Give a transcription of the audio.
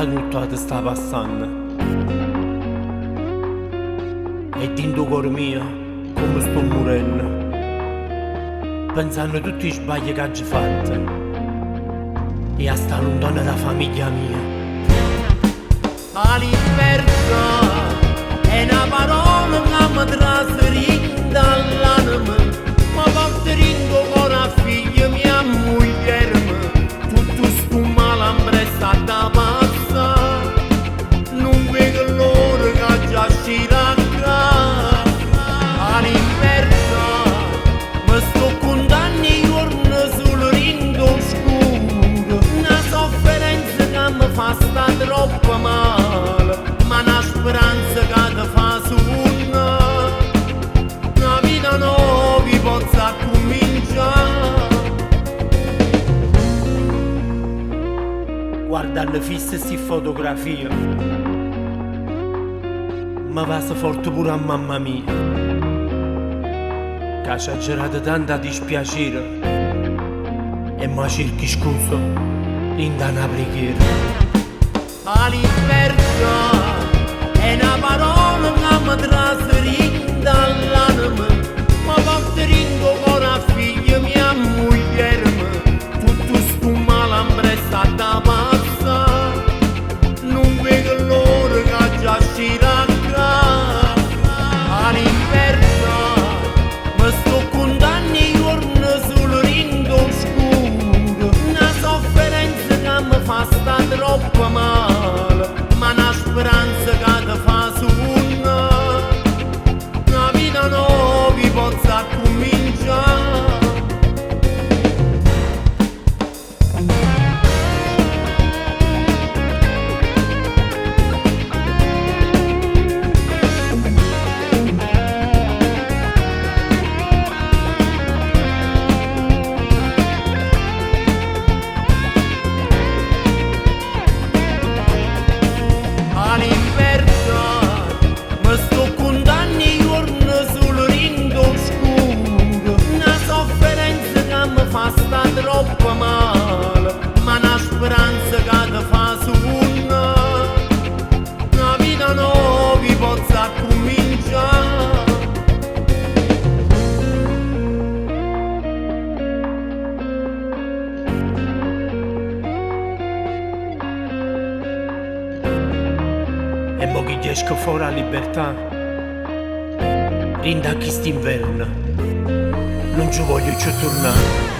Quanta nuttata sta passanno. E dint' 'o core mio comme sto murenno. Penzanno tutt' 'e sbaglie ch'aggio fatto. E a sta luntano d' 'a famiglia mia. A libertà è na parola ca me trase dint' all'anema, me porta dint' 'o core a figliem e a muglierema, tutto stu male ampressa adda passa'. Nun veco l'ora ch'aggia ascì da ccà. A libertà, me sto cuntanno 'e juorne sulo dint' 'o scuro, na sofferenza ca me fa sta troppo male, ma na speranza ca te fa sunnà. Na vita nova io pozzo accumincià. Guardanno fisse 'sti fotografie, me vaso forte pure a mamma mia, ca c'ha girato tanta dispiacere e mo cerchi scusa dint' a na preghiera. A libertà è na parola ca me trase dint' all'anema, me porta dint' 'o core a figliem e a muglierema, tutto stu male ampressa adda passa'. Nun veco l'ora ch'aggia ascì da ccà. A libertà, me sto cuntanno 'e juorne sulo dint' 'o scuro, na sofferenza ca me fa sta troppo male, ma na speranza ca te fa sunnà. Na vita nova io pozzo accumincià. A libertà, me sto cuntanno 'e juorne sulo dint' 'o scuro, na sofferenza ca me fa sta troppo male, ma na speranza ca te fa sunnà. Na vita nova io pozzo accumincià. E mo che jesco fora 'a libertà, dint' a chist'inverno, nun ce voglio cchiù turnà.